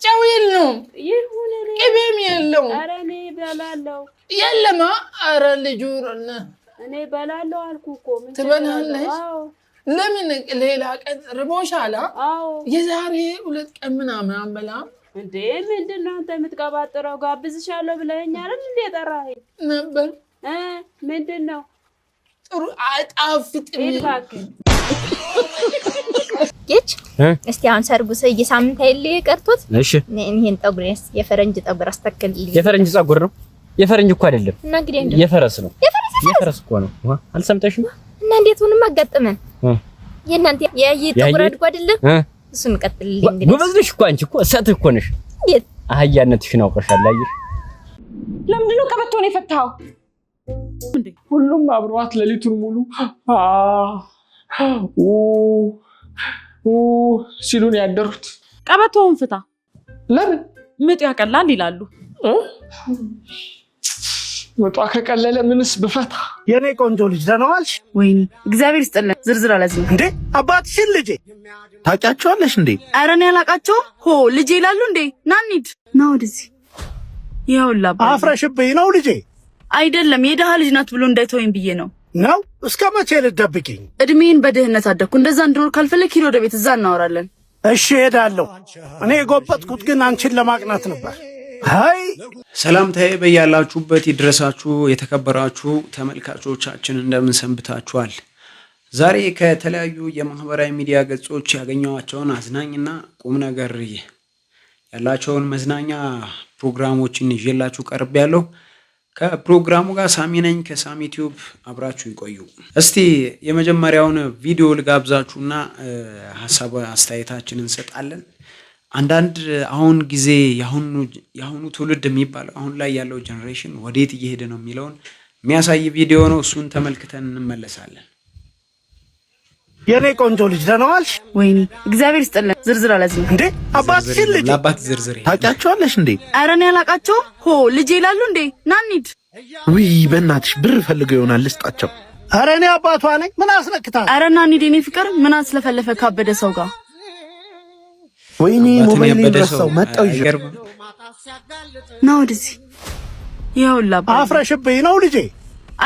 ጨው የለውም፣ ይሁን እኔ ቅቤም የለውም። ኧረ እኔ እበላለሁ። የለማ። ኧረ ልጁ እኔ እበላለሁ አልኩ እኮ፣ ምን ችግር ትበላለች? አለው? አዎ። ለምን ሌላ ቀን ርቦሻል? አዎ። የዛሬ 2 ቀን ምናምን አንበላም? እንዴ፣ ምንድን ነው አንተ የምትቀባጥረው? ጋብዝሻለሁ ብለኸኝ አይደል እንዴ የጠራኸኝ? ነበር። ምንድን ነው? ጥሩ አይጣፍጥም። ሂድ እባክህ። ጌች፣ እስቲ አሁን ሰርጉ ሳምንት አይደል ቀርቶት? እሺ። ይሄን ጠጉር የፈረንጅ ጠጉር አስተክልልኝ። የፈረንጅ ጸጉር ነው? የፈረንጅ እኮ አይደለም። እና እንግዲህ እንደው የፈረስ ነው። የፈረስ? የፈረስ እኮ ነው። አልሰምተሽም? እና እንዴት ሆንም አጋጠመን። የእናንተ ያየ ጠጉር አድጎ አይደለም? እሱን ቀጥልልኝ እንግዲህ። ጎበዝ ነሽ እኮ፣ አንቺ እኮ እሰት እኮ ነሽ። እንዴት? አህያነትሽን አውቀሻል። አየሽ? ለምንድን ነው ቀበቶን የፈታኸው? ሁሉም አብረዋት ሌሊቱን ሙሉ አ ኡ ኡ ሲሉን ያደሩት። ቀበቶውን ፍታ። ለምን? ምጡ ያቀላል ይላሉ። እ? ምጧ ከቀለለ ምንስ ብፈታ። የኔ ቆንጆ ልጅ፣ ደህና ዋልሽ? ወይኔ፣ እግዚአብሔር ይስጥልን። ዝርዝር አላዝንም። እንዴ፣ አባትሽን ልጄ ታውቂያቸዋለሽ እንዴ? ኧረ እኔ አላውቃቸውም። ሆ፣ ልጄ ይላሉ እንዴ? ና እንሂድ። ና ወደዚህ። ይኸውልህ አባዬ። አፍረሽብኝ ነው ልጄ? አይደለም፣ የድሃ ልጅ ናት ብሎ እንዳይተወኝ ብዬ ነው። ነው? እስከ መቼ ልትደብቂኝ? እድሜን በድህነት አደግኩ። እንደዛ እንድኖር ካልፈለግ ሂድ ወደ ቤት፣ እዛ እናወራለን። እሺ እሄዳለሁ። እኔ የጎበጥኩት ግን አንቺን ለማቅናት ነበር። አይ። ሰላምታዬ በያላችሁበት ይድረሳችሁ። የተከበራችሁ ተመልካቾቻችን፣ እንደምን ሰንብታችኋል? ዛሬ ከተለያዩ የማህበራዊ ሚዲያ ገጾች ያገኘኋቸውን አዝናኝና ቁም ነገር ያላቸውን መዝናኛ ፕሮግራሞችን ይዤላችሁ ቀርቤያለሁ። ከፕሮግራሙ ጋር ሳሚ ነኝ ከሳሚ ቲዩብ፣ አብራችሁ ይቆዩ። እስቲ የመጀመሪያውን ቪዲዮ ልጋብዛችሁና ሀሳብ አስተያየታችንን እንሰጣለን። አንዳንድ አሁን ጊዜ የአሁኑ ትውልድ የሚባለው፣ አሁን ላይ ያለው generation ወዴት እየሄደ ነው የሚለውን የሚያሳይ ቪዲዮ ነው። እሱን ተመልክተን እንመለሳለን። የኔ ቆንጆ ልጅ፣ ደህና ዋልሽ? ወይኔ፣ እግዚአብሔር ይስጥልን። ዝርዝር አላዝንም። እንዴ፣ አባትሽን ልጄ ለአባት ዝርዝር ታውቂያቸዋለሽ እንዴ? ኧረ እኔ አላውቃቸውም። ሆ፣ ልጄ ይላሉ እንዴ? ና እንሂድ። ውይ፣ በእናትሽ ብር ፈልገው ይሆናል፣ ልስጣቸው። ኧረ እኔ አባቷ ነኝ። ምን አስነክታል? ኧረ ና እንሂድ የኔ ፍቅር። ምን አስለፈለፈ ካበደ ሰው ጋር? ወይኔ፣ አባትን ሞባይሌን ያበደ ረሳው። ሰው መጣው ይዤ። አይገርምም? ና ወደዚህ። ይኸውልህ አባዬ። አፍረሽብኝ ነው ልጄ?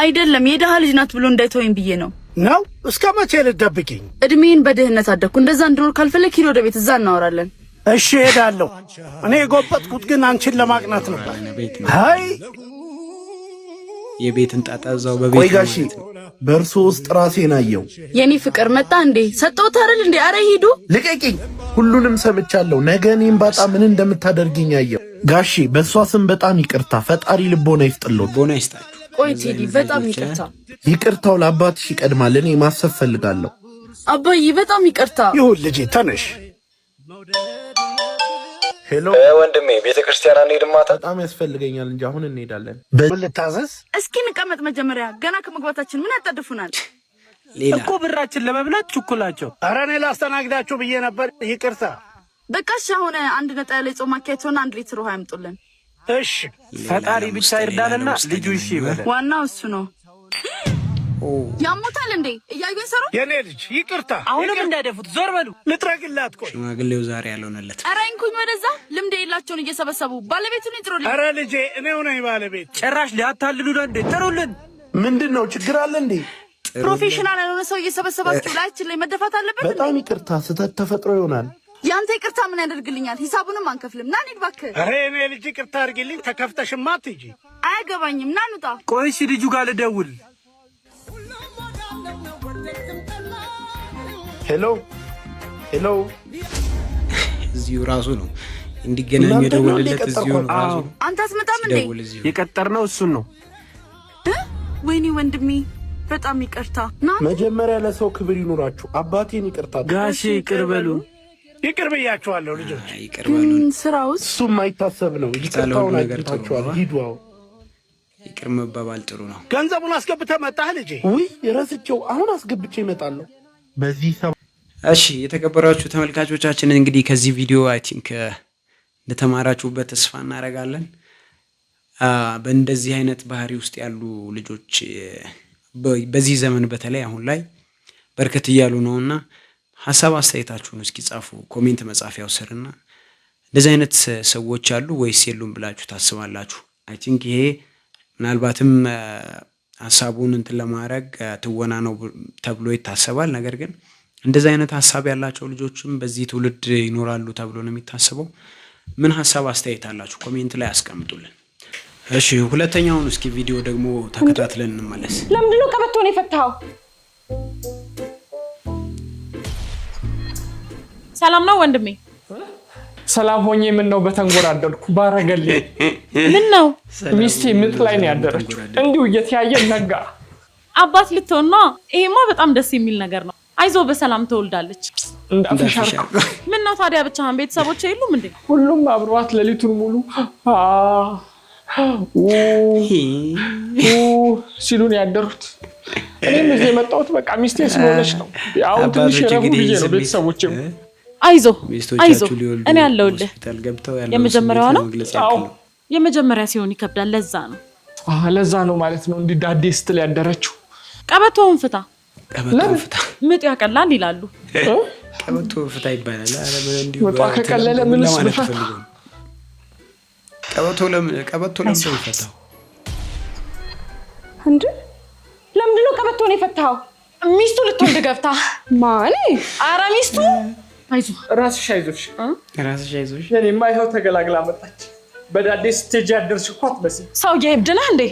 አይደለም፣ የድሃ ልጅ ናት ብሎ እንዳይተወኝ ብዬ ነው። ነው? እስከ መቼ ልትደብቂኝ? እድሜን በድህነት አደግኩ። እንደዛ እንድኖር ካልፈለግ ሂድ ወደ ቤት፣ እዛ እናወራለን። እሺ እሄዳለሁ። እኔ የጎበጥኩት ግን አንቺን ለማቅናት ነበር። ቤት ነው። አይ። የቤትን ጣጣ እዛው ቆይ በቤት ነው ጋሺ፣ ማለት ነው። በእርሶ ውስጥ ራሴን አየው። የኔ ፍቅር፣ መጣ እንዴ? ሰጠሁት አይደል እንዴ? አረ ሂዱ። ልቀቂኝ! ሁሉንም ሰምቻለሁ። ነገ እኔን ባጣ ምን እንደምታደርጊኝ አየው። ጋሺ፣ በእሷ ስም በጣም ይቅርታ። ፈጣሪ ልቦና ይስጥልዎት። ልቦና ይስጣችሁ። ቆይ ቴዲ፣ በጣም ይቅርታ። ይቅርታው ለአባትሽ ይቀድማል። እኔ ማሰብ ፈልጋለሁ። አባዬ፣ በጣም ይቅርታ። ይሁን ልጄ፣ ተነሽ። Hello። ወንድሜ፣ ቤተ ክርስቲያን አንሄድም ማታ? በጣም ያስፈልገኛል እንጂ አሁን እንሄዳለን። ምን ልታዘዝ? እስኪ እንቀመጥ መጀመሪያ። ገና ከመግባታችን ምን ያጣድፉናል? ሌላ እኮ ብራችን ለመብላት ችኩላቸው። ኧረ እኔ ላስተናግዳችሁ ብዬ ነበር። ይቅርታ። በቃ እሺ፣ አሁን አንድ ነጣ ያለ የጾም ማኪያቶና 1 ሊትር ውሃ ያምጡልን። እሺ። ፈጣሪ ብቻ ይርዳንና ልጁ እሺ ይበለን። ዋናው እሱ ነው። ያሞታል እንዴ? እያዩ ይሰሩ። የኔ ልጅ፣ ይቅርታ። አሁንም እንዳይደፉት፣ ዞር በሉ። ልጥረግላት። ቆይ። ሽማግሌው ዛሬ ያልሆነለት። ኧረ እንኩኝ ወደዛ። ልምድ የሌላቸውን እየሰበሰቡ ባለቤቱን ይጥሩልኝ። ኧረ ልጄ፣ እኔው ነኝ ባለቤት። ጭራሽ ሊያታልሉ ነው እንዴ? ጥሩልን። ምንድን ነው፣ ችግር አለ እንዴ? Professional ያልሆነ ሰው እየሰበሰባችሁ ላያችን ላይ መደፋት አለበት። በጣም ይቅርታ፣ ስህተት ተፈጥሮ ይሆናል። ያንተ ይቅርታ ምን ያደርግልኛል? ሂሳቡንም አንከፍልም። ና እንሂድ እባክህ። ኧረ የኔ ልጅ፣ ይቅርታ አድርጊልኝ። ተከፍተሽማ አትሂጂ። አያገባኝም። ና እንውጣ። ቆይ እሺ፣ ልጁ ጋር ልደውል። Hello hello። እዚሁ ራሱ ነው እንዲገናኙ እናንተ ነው እንዴ የደወለለት፣ እዚሁ ነው ራሱ። አንተ አትመጣም እንዴ? ሲደውል እዚሁ። የቀጠርነው እሱን ነው። ወይኔ ወንድሜ፣ በጣም ይቅርታ። ና። መጀመሪያ ለሰው ክብር ይኑራችሁ። አባቴን ይቅርታ። ጋሼ፣ ይቅር በሉ። ይቅር ብያችኋለሁ ልጆች። ይቅር በሉን። ስራውስ? እሱ የማይታሰብ ነው። ይቅርታውን ነገር ጥሩ አግኝታችኋል። ነው። ሂዱ አሁን። ይቅር መባባል ጥሩ ነው። ገንዘቡን አስገብተህ መጣህ ልጄ? ውይ፣ ረስቼው፣ አሁን አስገብቼ እመጣለሁ። በዚህ እሺ፣ የተከበራችሁ ተመልካቾቻችን፣ እንግዲህ ከዚህ ቪዲዮ I think እንደተማራችሁበት ተስፋ እናደርጋለን። በእንደዚህ አይነት ባህሪ ውስጥ ያሉ ልጆች በዚህ ዘመን በተለይ አሁን ላይ በርከት እያሉ ነው እና ሀሳብ አስተያየታችሁን እስኪ ጻፉ comment መጻፊያው ስርና እንደዚህ አይነት ሰዎች አሉ ወይስ የሉም ብላችሁ ታስባላችሁ? I think ይሄ ምናልባትም ሀሳቡን እንትን ለማድረግ ትወና ነው ተብሎ ይታሰባል። ነገር ግን እንደዚህ አይነት ሀሳብ ያላቸው ልጆችም በዚህ ትውልድ ይኖራሉ ተብሎ ነው የሚታሰበው። ምን ሀሳብ አስተያየት አላችሁ? Comment ላይ አስቀምጡልን። እሺ፣ ሁለተኛውን እስኪ ቪዲዮ ደግሞ ተከታትለን እንመለስ። ለምንድን ነው ቀበቶን የፈታኸው? ሰላም ነው ወንድሜ? ሰላም ሆኜ ምን ነው በተንጎራደድኩ ባረገሌ። ምን ነው? ሚስቴ ምጥ ላይ ነው ያደረችው። እንዲሁ እየተያየ ነጋ። አባት ልትሆን ነው? ይሄማ በጣም ደስ የሚል ነገር ነው። አይዞ በሰላም ትወልዳለች። እንዳፍሽ። ምን ነው ታዲያ ብቻህን? ቤተሰቦች የሉም እንዴ? ሁሉም አብረዋት ሌሊቱን ሙሉ አ ኡ ኡ ሲሉን ያደሩት። እኔም እዚህ የመጣሁት በቃ ሚስቴ ስለሆነች ነው። አሁን ትንሽ አባቶች ረፉ እንግዲህ ብዬ ነው ስሜት ቤተሰቦችም አይዞ አይዞ፣ ሚስቶቻችሁ ሊወልዱ እኔ አለሁልህ። ሆስፒታል ገብተው ያለውን የመጀመሪያዋ ስሜት ነው? ለመግለጽ ያክል ነው። የመጀመሪያ ሲሆን ይከብዳል። ለዛ ነው። ለዛ ነው ማለት ነው እንዲህ ዳዴ ስትል ያደረችው። ቀበቶውን ፍታ፣ ቀበቶ ፍታ፣ ምጡ ያቀላል ይላሉ። ቀበቶ ፍታ ይባላል። ኧረ እንዲሁ ምጧ ከቀለለ ምን ምንስ ለማለት ብፈታ? ፈልጎ ነው? ቀበቶ ለምን ቀበቶ ለምን ነው የሚፈታው? እንዴ ለምንድን ነው ቀበቶን የፈታኸው? ሚስቱ ልትወልድ ገብታ። ማን? አረ ሚስቱ። አይዞ ራስሽ አይዞሽ፣ ራስሽ አይዞሽ። የኔማ ይኸው ተገላግላ መጣች። በዳዴ ስትሄጂ ያደርሽ እኮ አትመስይም። ሰውዬ እብድ ነህ እንዴ?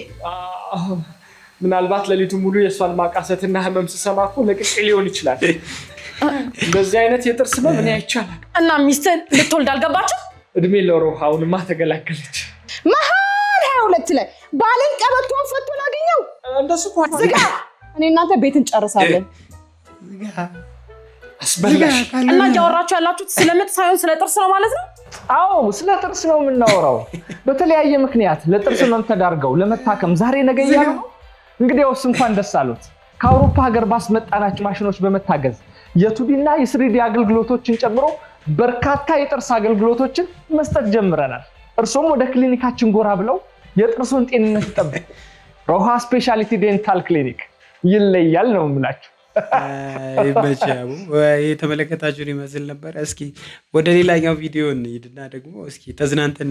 ምናልባት ሌሊቱ ሙሉ የእሷን ማቃሰትና ህመም ስሰማ እኮ ለቅቄ ሊሆን ይችላል። እንደዚህ አይነት የጥርስ ህመም እኔ አይቻልም። እና ሚስትህ ልትወልድ አልገባችም? እድሜ ለሮሃ አሁንማ ተገላገለች። መሀል 22 ላይ ባልን ቀበቶን ፈቶ ላገኘው። እንደሱ እኮ ዝጋ። እኔ እናንተ ቤት እንጨርሳለን። አስበላሽ። እና እያወራችሁ ያላችሁት ስለ ምጥ ሳይሆን ስለ ጥርስ ነው ማለት ነው? አዎ፣ ስለ ጥርስ ነው የምናወራው። በተለያየ ምክንያት ለጥርስ ህመም ተዳርገው ለመታከም ዛሬ ነገ እያሉ ነው። እንግዲያውስ እንኳን ደስ አሉት። ከአውሮፓ ሀገር ባስመጣናቸው ማሽኖች በመታገዝ የ 2D እና የ 3D አገልግሎቶችን ጨምሮ በርካታ የጥርስ አገልግሎቶችን መስጠት ጀምረናል። እርሶም ወደ ክሊኒካችን ጎራ ብለው የጥርሱን ጤንነት ይጠብቁ። ሮሃ Specialty Dental Clinic ይለያል ነው የምላችሁ። ይመችህ አቡ። የተመለከታችሁን ይመስል ነበር። እስኪ ወደ ሌላኛው ቪዲዮ እንሂድና ደግሞ እስኪ ተዝናንተን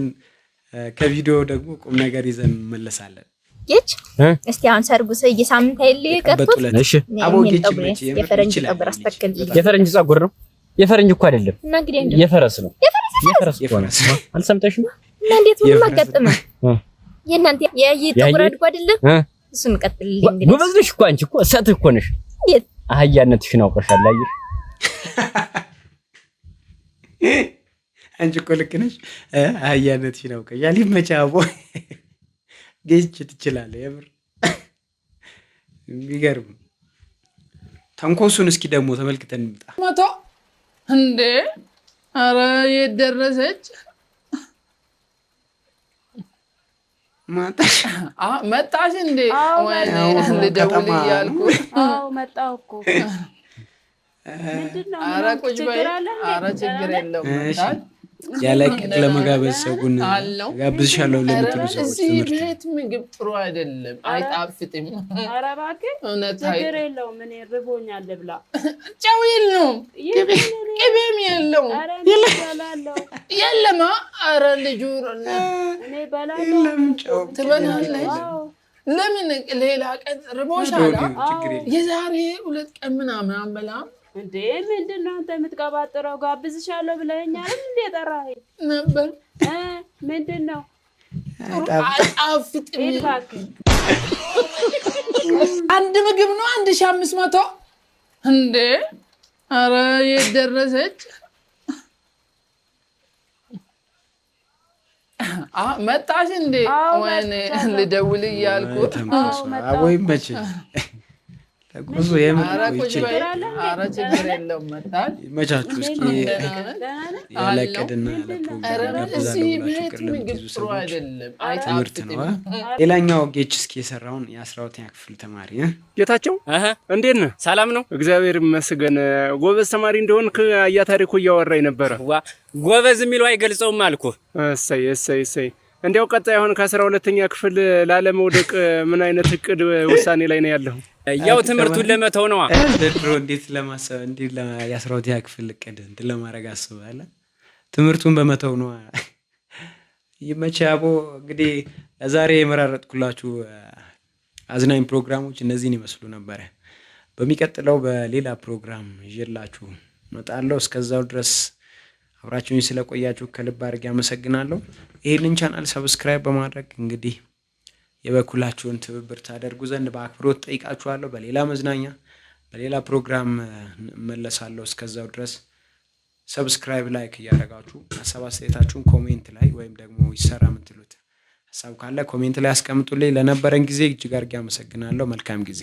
ከቪዲዮ ደግሞ ቁም ነገር ይዘን እንመለሳለን። ጌች፣ እስቲ አሁን ሰርጉ ሰይ ሳምንት አይደል የቀርቶት? እሺ። አቦ ጌች ጠጉሬን ይመችህ፣ የምር የፈረንጅ ይችላል። ጠጉር አስተክልልኝ። የፈረንጅ ጸጉር ነው። የፈረንጅ እኮ አይደለም፣ እና እንግዲህ እንደው የፈረስ ነው። የፈረስ እኮ ነው። አልሰምተሽም? እና እንዴት ምንም አጋጠመ? የእናንተ የአይጥ ጠጉር አድጎ አይደለ? እሱን ቀጥልልኝ እንግዲህ። ጎበዝ ነሽ እኮ አንቺ እኮ እሳት እኮ ነሽ። እንዴት? አህያነትሽን አውቀሻል። አየሽ? አንቺ እኮ ልክ ነሽ። አህያነትሽን አውቀሻል። ይመችህ አቦ። ጌች ትችላለህ። የምር የሚገርም ተንኮሱን እስኪ ደግሞ ተመልክተን እንምጣ። መቶ እንዴ! አረ የት ደረሰች? መጣሽ እንዴ? ወይኔ ልደውል እያልኩ። አዎ መጣሁ እኮ። ምንድን ነው? አረ ቁጭ በይ። ችግር አለ እንዴ? አረ ችግር የለውም። እሺ፣ መጣሽ ያለ ዕቅድ ለመጋበዝ ሰውን አለው። ጋብዝሻለሁ ለምትሉ ሰዎች እዚህ ትምህርት ነው። ቤት ምግብ ጥሩ አይደለም፣ አይጣፍጥም። ኧረ እባክህ እውነት ችግር የለውም። እኔ ርቦኛል ልብላ። ጨው የለውም፣ ቅቤም የለውም። ኧረ እኔ እበላለሁ። የለማ። ኧረ ልጁ እኔ እበላለሁ። ትበላለች። ለምን ሌላ ቀን ርቦሻል? ችግር የለም። የዛሬ 2 ቀን ምናምን አንበላም እንዴ ምንድን ነው አንተ የምትቀባጥረው? ጋብዝሻለሁ ብለኸኛል እንዴ ጠራኸኝ ነበር። ምንድን ነው? አይጣፍጥም። ሂድ እባክህ። አንድ ምግብ ነው 1500 እንዴ! አረ የት ደረሰች? መጣሽ እንዴ? ወይኔ ልደውል እያልኩ። አቦ ይመችህ። ተጉዞ የምር ኧረ እኮ ቁጭ በይ። ይችላል። ኧረ ችግር የለውም መጣሽ። ይመቻችሁ። እስኪ ያለ ዕቅድና ያለ ፕሮግራም ጋብዛለሁ እዚህ ብላችሁ ቤት ቅር ምግብ ለምትይዙ ጥሩ ሰዎች አይደለም፣ ትምህርት ነው። አይጣፍጥም። ሌላኛው ጌች እስኪ የሰራውን የ12ኛ ክፍል ተማሪ እ? ጌታቸው እንዴት ነህ? ሰላም ነው። እግዚአብሔር ይመስገን። ጎበዝ ተማሪ እንደሆንክ አያ ታሪኩ እያወራኝ ነበረ። ዋ ጎበዝ የሚለው አይገልጸውም አልኩህ። እሰይ እሰይ እሰይ። እንዲያው ቀጣይ አሁን ከ12ኛ ክፍል ላለመውደቅ ምን አይነት እቅድ ውሳኔ ላይ ነው ያለው? ያው ትምህርቱን ለመተው ነዋ። ድሮ እንዴት ለማሰብ እንዴት የ12ኛ ክፍል እቅድ እንትን ለማድረግ አስበሃል? ትምህርቱን በመተው ነው። ይመችህ አቦ። እንግዲህ ለዛሬ የመራረጥኩላችሁ አዝናኝ ፕሮግራሞች እነዚህን ይመስሉ ነበረ። በሚቀጥለው በሌላ ፕሮግራም ይዤላችሁ እመጣለሁ። እስከዛው ድረስ አብራችሁኝ ስለቆያችሁ ከልብ አድርጌ አመሰግናለሁ። ይህንን channel subscribe በማድረግ እንግዲህ የበኩላችሁን ትብብር ታደርጉ ዘንድ በአክብሮት ጠይቃችኋለሁ። በሌላ መዝናኛ በሌላ ፕሮግራም እመለሳለሁ። እስከዛው ድረስ subscribe፣ like እያደረጋችሁ ሀሳብ አስተያየታችሁን comment ላይ ወይም ደግሞ ይሰራ የምትሉት ሀሳብ ካለ comment ላይ አስቀምጡልኝ። ለነበረን ጊዜ እጅግ አድርጌ አመሰግናለሁ። መልካም ጊዜ።